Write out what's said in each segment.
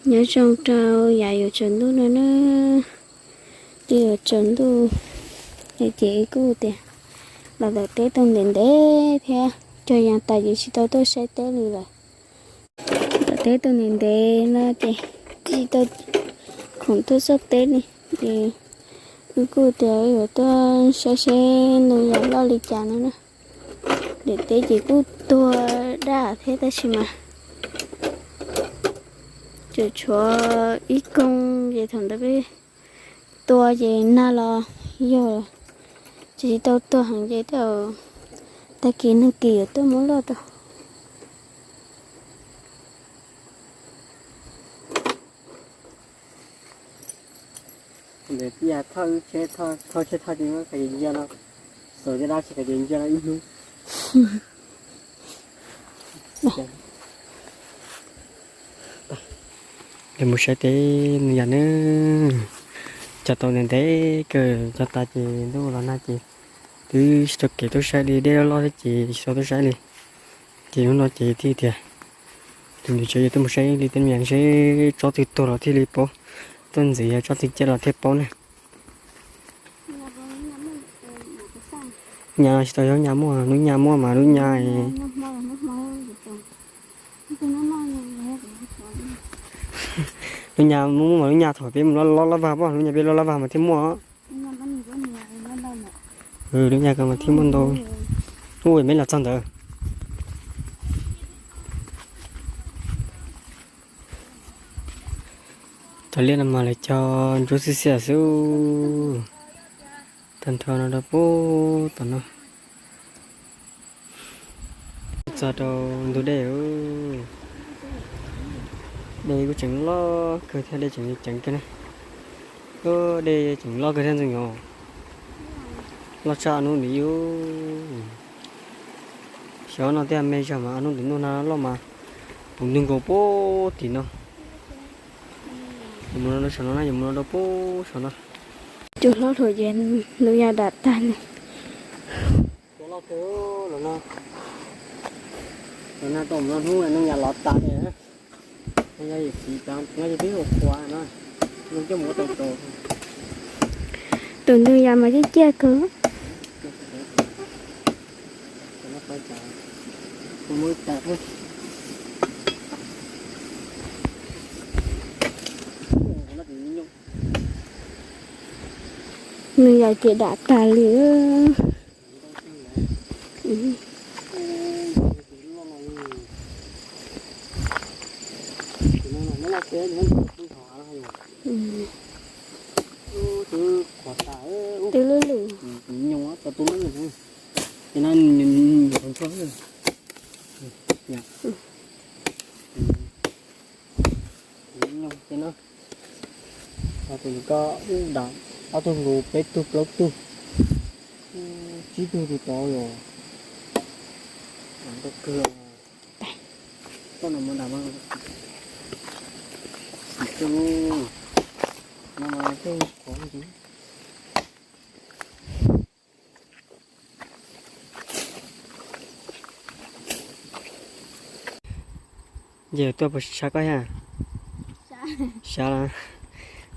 Nyob zoo rau yav yuav tsaus ntuj no na, twb yuav tsaus ntuj, ces wb kuj tias los tom teb tuaj ntev ntev thiab, cog yees tas ces tsis tau tuaj saib teb li lawm. Tom teb tuaj ntev ntev no ces tsis tau khoom tuaj txog teb li, ces wb kuj tias wb yuav tuaj saib seb Nuj Yas loj li cas no na. Daim teb ces kuj tuag daj thiab tab sis mas tseem tshuav ib koog ces thaum ntawd peb tua ces nag los yog tsis tau tuag heev ces tag kis nag kis yuav tuaj muab loj rau. Ntawd tij thauj wb tsheb, thauj tsheb thauj ces muab khaws ces ncia no, xaus caj dab tsis khaws ces ncia no ib hnub. Los mus saib teb Nuj Yas nawb. Cog tau ntev ntev kawg, cog tas ces ntuj los nag ces twb tsis tau kev tuaj saib li, dej loj loj thiab ces tsis tau tuaj saib li. Ces hnub no ces thiaj tias tus niam tsev yuav tuaj mus saib li teb Nuj Yas seb tsob twg tuag los thiaj li paub, tuaj ntxiv yog tsob twg ciaj los thiaj paub ne. Nyab tsis tau yog nyab muaj, lub nyab muaj mas lub nyab, lub nyab muaj mas lub nyab thaum peb mus lob lob vag pom, lub nyab peb lob lob vag mas thiaj muaj. Lub nyab ko mas thiaj muaj ntau. Ub, meb los txog ntawd. Cov liaj no mas lawv cog ntsuab xiab xiab xwb. Tag nrho no rau pem tom no. Txog rau ntug dej, dej kuj tseem loj kawg thiab, dej tseem ceev kawg na. Dej tseem loj kawg thiab ntxoog yom. Loj tshaj ob hnub nws yub. Xyov no thiaj me zog mas ob hnub tim no na loj mas puv ntug nkaus pem tim no. Yuav mus no rau saum no na, yuav mus no rau pem saum no. Cua hlob hluas ces Nuj Yas dam tag li. Cua loj kawg los no. Los no tau mus no hnub Nuj Yas los tas li. Yog yawm txiv tas no ces twb ua qhuav no, zoo coj mus ua tau tau. Tus Nuj Yas mas ciaj ciaj kawg. Nuj Yas ces dam tag li. Twb lub lwm. Tus ko ub dam ob tug nkaus peb tug plaub tug, tsib tug tus tod los. Dam ntau kawg. Toj no mas dam mas xim kawg, no mas tej qhov ntxiv. Nce tuaj puas sab koj thiab? Sab los.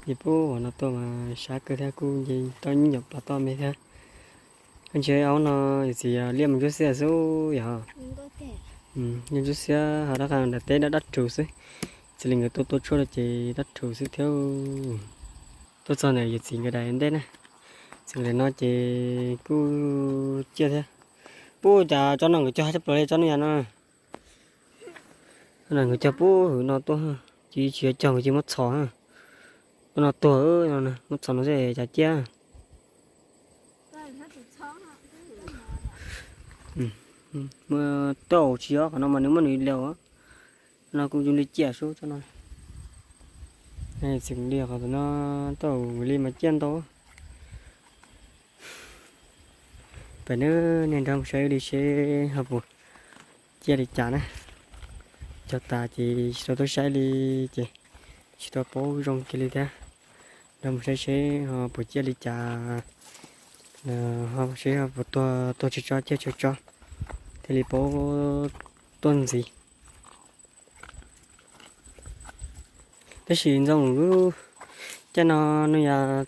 Nce puag no tuaj mas sab kawg thiab, kuj nce tau ib nyuam pas toj me thiab. Koj ntshe aub no yawm txiv liaj mus ntsuab xiab xwb yog? Liaj ntsuab xiab ho dab qas nram teb dab dab rus xwb. Txawm li nkawd tuaj tua tshuaj no ces dab rus xwb thiab. Tuaj txog ntawm yawm txiv nkawd daim ntej na. Txawm li no ces kuj ciaj thiab. Puag cas tsob no nkawd cog tshaj plaws li tsob no yam no. Nkawd cog puag hwv no tuaj, cia tsis cog nkawd cia muab txhos. Tsob no tuag, muab txhos no xwb cas ciaj. Muab tau tsis yog qhov no mas nws muab nws lias. No kuj zoo li ciaj sub tsob no. Txwm li qhov no tau li mas ciaj ntau. Pem no nej nrog mus saib li seb ho puas ciaj li cas na. Cog tas ces tsis tau tuaj saib li ces tsis tau paub zoo kiag li thiab. Nrog mus saib seb ho puas ciaj li cas, ho seb ho puas tuag, tuag tsawg tsob ciaj tsawg tsob thiaj li paub tuaj ntxiv. Tab sis Ntxoov lub caij no no yog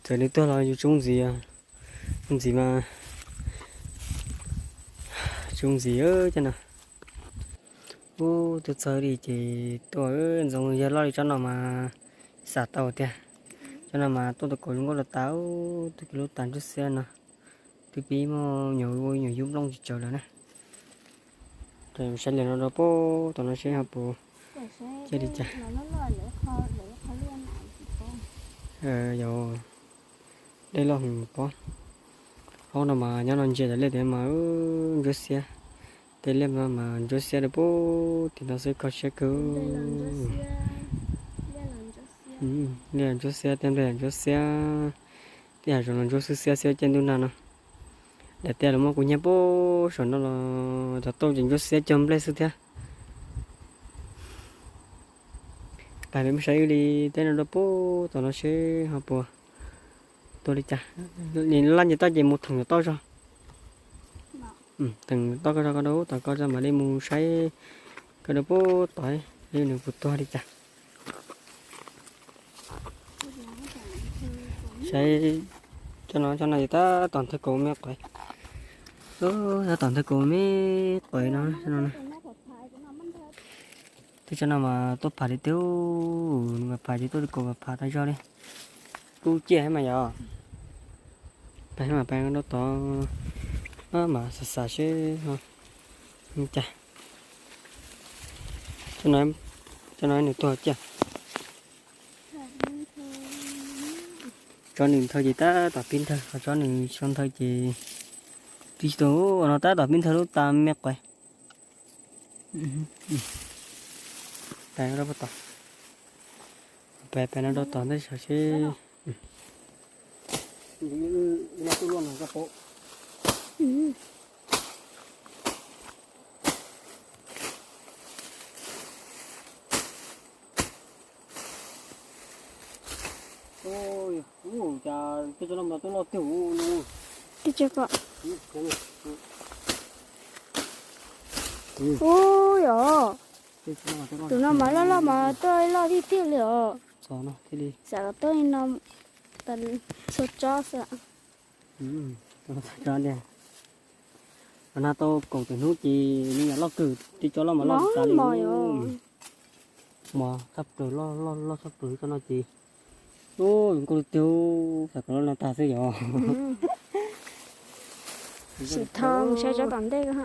txawm nws tuag los yus tsoob ntxiv, ntxiv mas tsoob ntxiv caij no. Ub, tuaj txog li ces tuaj, Ntxoov yawg loj li tsob no mas xam tau tiag. Tsob no mas tuaj tus kaus zoo nkauj los tas, tuaj kiag lub tas ntsuab xiab no twb pib muaj nyuam ua nyuam yub nplooj tsis tsawg lawm na. Saib liam no rau pem tom no seb ho puas ciaj li cas. Yog dej loj heev pob. Ob no mas nyob no ntsia cov liaj tias mas ntsuab xiab. Tej liaj no mas ntsuab xiab rau pem tim no xwb, kho siab kawg. Liaj ntsuab xiab, tej nplej ntsuab xiab, tej hav zoov los ntsuab xwb xiab xwb caij ntuj nag no. Daim tiaj los muab kuv nyiag pem saum no los cov tauj ces ntsuab xiab cog nplej xwb thiab. Pais peb mus saib wb li tej no rau pem tom no seb ho puas tuaj li cas. Laj nce toj ces mus theem tom toj zog. Theem toj koj zog ko rau tom ko zog mam li mus saib ko rau pem tod, nws puas tuag li cas. Saib, cov no, cov no tab tom ntawg kaus me qaib. Tab tom ntawg kaus me qaib no. Tej tsob no mas tuaj phav li tiag, nws mas phav ces tuaj li kaus mas phav tag zog li. Kuj ciaj thiab mas yog. Pais mas pais rau tod, mam xav xav seb ho li cas. Cov no nws tuag ciaj. Tsob nws nthawv ces tab tom pib nthawv, ho tsob nws tsis nthawv ces tsis tuag. No tab tom pib nthawv lub tas me qaib. Pais rau tom, pais, pais no rau tom ntej saib seb. Cas tej tsob no mas tuaj loj tiag no. Ub yom, tus no mas loj loj mas tuaj loj tiag tiag li os. Xav kom tuaj li no txhua tsob xwb. Nag tau kaum tawm hnub ces nws yam loj kawg, tej tsob loj mas loj tas li. Mos tshaj plaws, loj loj loj tshaj plaws tsob no ces. Ub, zoo nkauj li tiag, xav kom loj no tag xwb yom. Sim tho mus saib tsob tom ntej ko.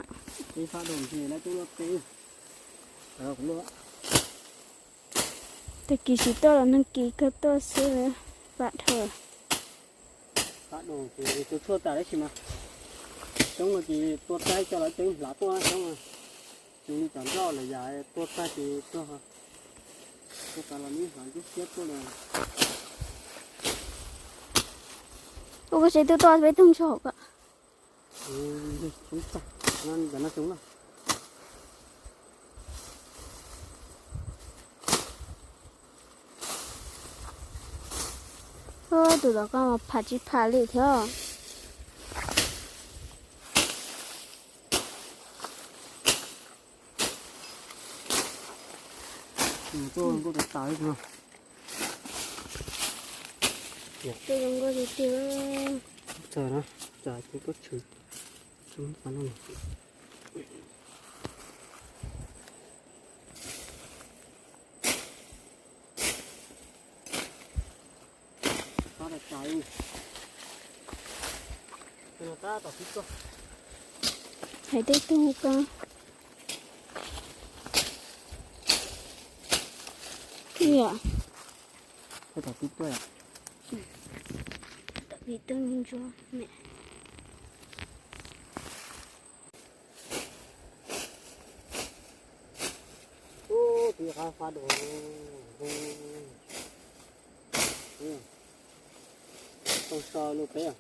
Tag kis tsis tuaj los nag kis kawg tuaj xwb, vam dhau. Tus tshuaj tas tab sis mas xyoob no ces tua tag coj lawv ceeb hlav tuaj xyoob no. Ces li cov nroj lawm yam tua tag ces tuag, tua tas los nws hlav ntsuab xiab tuaj li. Ua koj tsev twb tuaj peb tug ntsuag hauv ko. Tus tom ko mas pham tsis pham li thiab. Tuaj zoo nkauj tiag tiag. Txawm no, txawm ces koj tshwm. Hais tej tug ko. Ib yam. Tom pib tuaj me ntsuag me. Ub, tus qab fab dua. Tau so lub peb.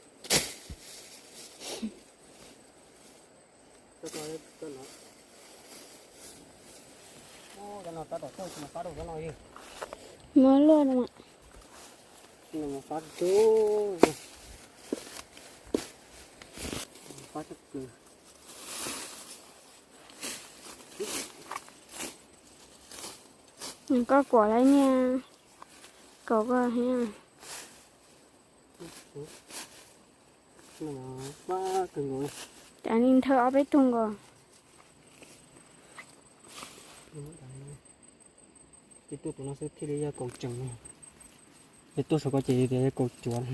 Cov no tab tom tuaj, cov no fab dua, cov no yog. Muab luaj no mas. Cov no mas fab dua. Fab tshaj plaws. Koj kuam lawv niag kaus koj. Cas li nthawv ob peb tug nkaus. Ces tuaj tus no xwb thiaj li yog kaus tseem. Ces tuaj saum ko ces tias yog kaus cuav.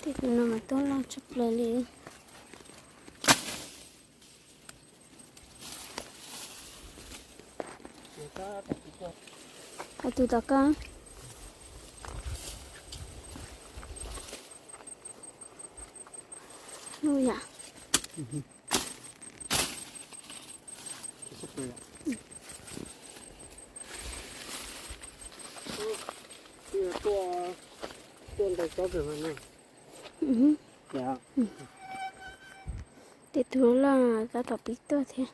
Tej tus no mas tuaj loj tshaj plaws li. Hais tus tom koj. Hnub yam. Tuaj ntais tsob kawg mas ne. Tej tus loj tab tom pib tuaj thiab.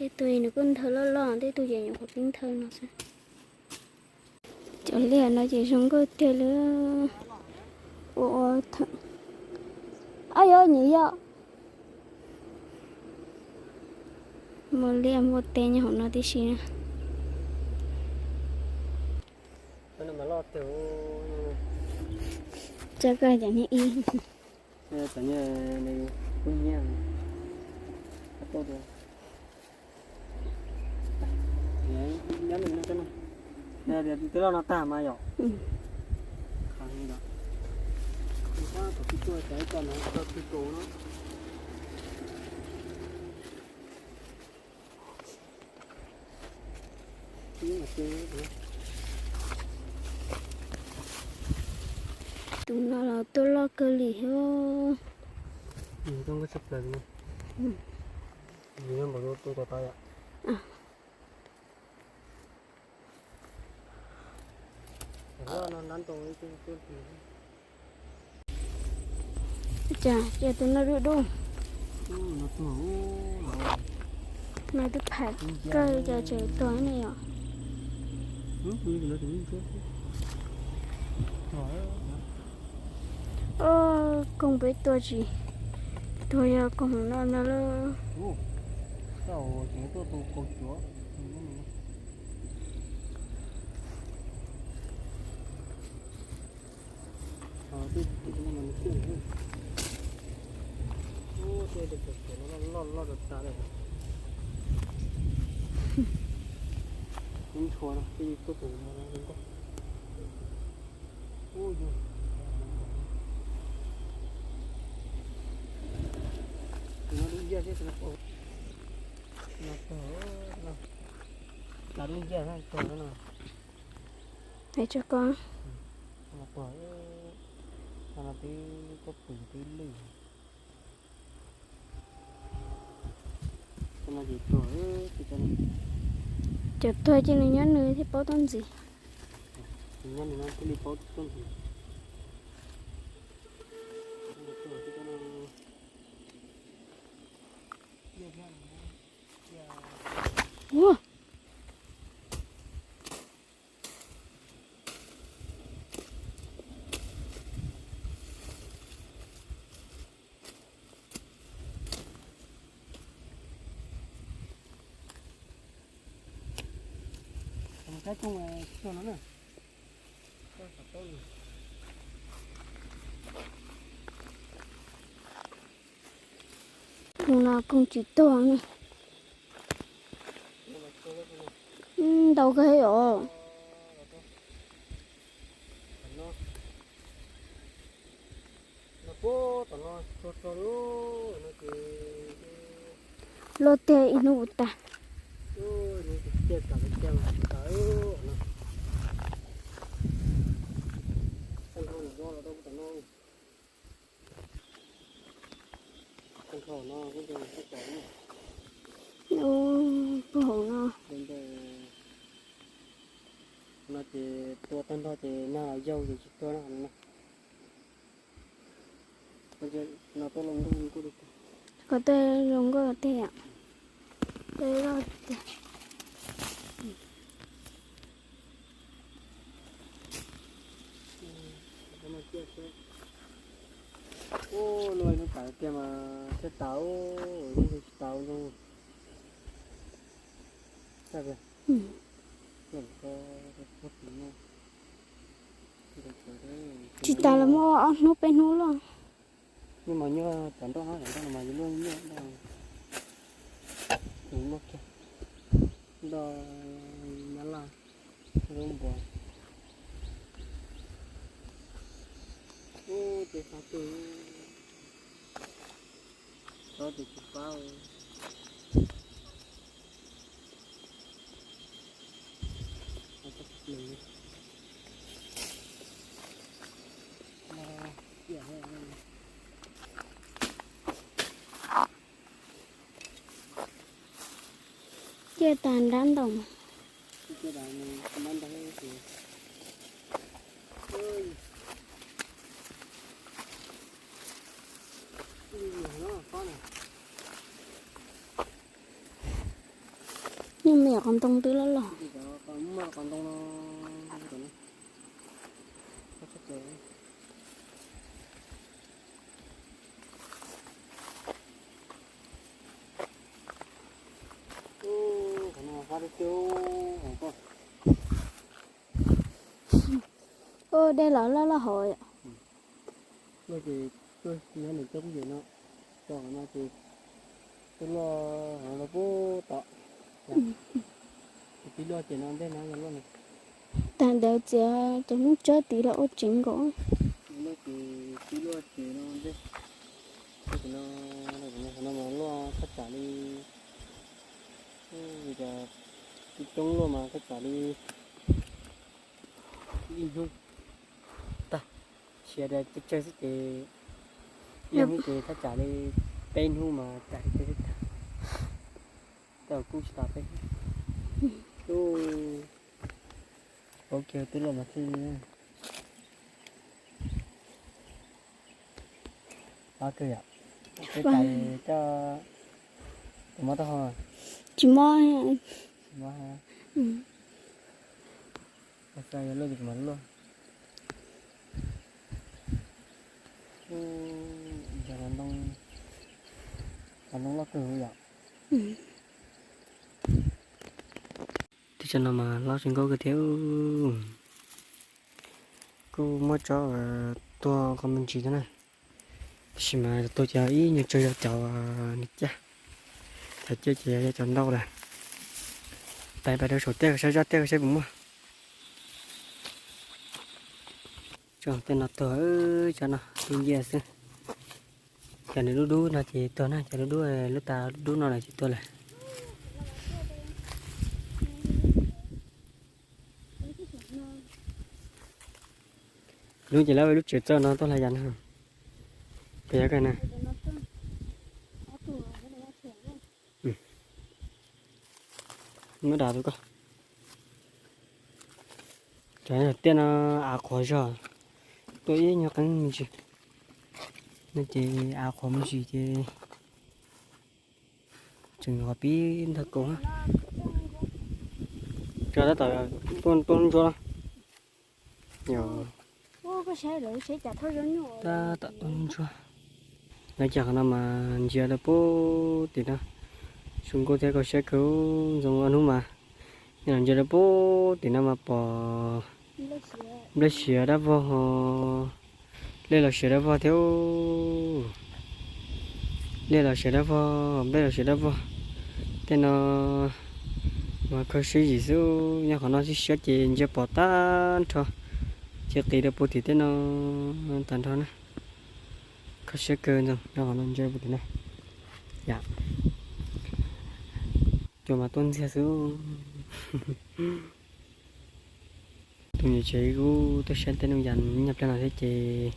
Tej tug nws kuj nthawv loj loj, tej tug ces nyuam qhuav pib nthawv no xwb. Cov liaj no ces zoo nkauj tiag li. Ua ua, ab yog nyiam yog. Muaj liaj muaj teb nyob hauv no tib si. Tso koj cov niag ib. Cov niag kub hnyiab. Twb loj no tag mas yom. Tus no los tuaj loj kawg li thiab. Cas tus no dub dub. No twb pham kawg li cas tseem tuag ne yom. Koog peb tua tsis tuag yog koog no no lawm. Hais tso koj. Cov tuag ces nws nyob nws thiaj paub tau ntxiv. Ua Tus no koog tsis tuag ne. Ntau kawg os. Luaj tiag ib hnub tag. Puag hauv no. No ces tua tag nrho ces nag los yau ces tsis tua no. Qhov twg zoo nkauj tiag, loj tiag. Ua, lub hnub tas tiag mas thiaj tas, tsis tas zoo. Tsis tas los muaj ob hnub peb hnub loj. Nyuaj mas nyuaj cov nroj no, cov nroj no mas yus luaj nyuaj, nroj, nroj nyab laj, nroj npua. Ub, ces qab twg, tsob twg tsis pab. Ciaj tas nrab ntoo. Nyuj me nyuam qos ntoo twb loj loj. Ua dej los loj loj hauv yom. Ces nyob nws coj kuj yem no, coj no ces twb luaj los puag tom. Ces twb luaj ces no ntej no yog luaj no. Tag ntawd txiav cov noob tsawb tid los ua tsev nkaus. Luaj ces twb luaj ces no ntej. Ces no, no mas luaj thaj tsam li, vim tias coob luaj mas thaj tsam li ib hnub tag, sia tsawg tsawg xwb ces ib hnub ces thaj tsam li peb hnub mas tsam li peb hnub tag. Tau kuj tsis tas peb hnub. Ub, paub kiag twb luaj mas thiaj li. Qab kawg yom. Peb tas coj tus mob taub hau. Tsis mob. Tsis mob. Yog luaj ces kuv mam luaj. Ub, yog qos ntoo, qos ntoo loj kawg yom. Tej tsob no mas loj zoo nkauj kawg thiab. Kuj muab tsob tuag qhov me ntsis thiab na. Tab sis mas tuag ces ib nyuag tsawg yog cov nws caj, cov caj ces yog cov ntau lawm. Pais pais rau saum tiaj saib zaj tiaj saib puas muaj. Tsob tej no tuag, tsob no dub nciab xwb. Cov nws dub dub no ces tuag na, cov dub dub, lub tas dub dub no lawm ces tuag lawm. Hnub ces lawv lub tsev txawj no tuaj hlais yas no. Peb yog kawg na. Muab dam tus koj. Cov tiaj no av qhuav zog, tuaj ib nyuag qeeb me ntsis, no ces av qhuav me ntsis ces tseem qhov pib ntag kaus. Cov tab tom tuaj ntsuab. Tab tom tuaj ntsuab. Lawv cov qhov no mas ntsia rau puag tim no, zoo nkauj thiab kho siab kawg. Ntxoov ob hnub mas ntsia rau puag tim no mas pom nplej siav dab vog, nplej los siav dab vog thiab. Nplej los siav dab vog, nplej los siav dab vog. Tej no Mas kho siab yim xwb, nyob qhov no siab siab ces ntsia pom tag nrho, ces qis rau puag tim tej no tag nrho na. Kho siab kawg ntxoog, nyob qhov no ntsia puag tim no. Yam, cua mas tuaj ntxiag xwb. Tus niam tsev kuj tuaj saib tej nuj yas nyob pliag no thiab ces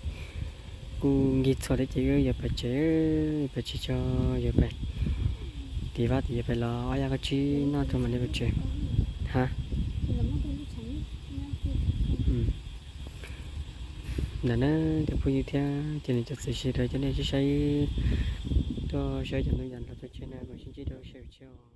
kuj nkig txhua thiab ces wb yuav pais tsev, pais tsev tso, yuav pais tiv vaj tiv yawm pais los ob yam koj tsis noj rau mam li pais tsev. Ha, ntawm na, cov phooj ywg thiab cov niam cov txiv sawv daws, cov nej saib, tuaj saib cov nuj yas los tso tseg na, kom sib ntsib rau sawm tseg os.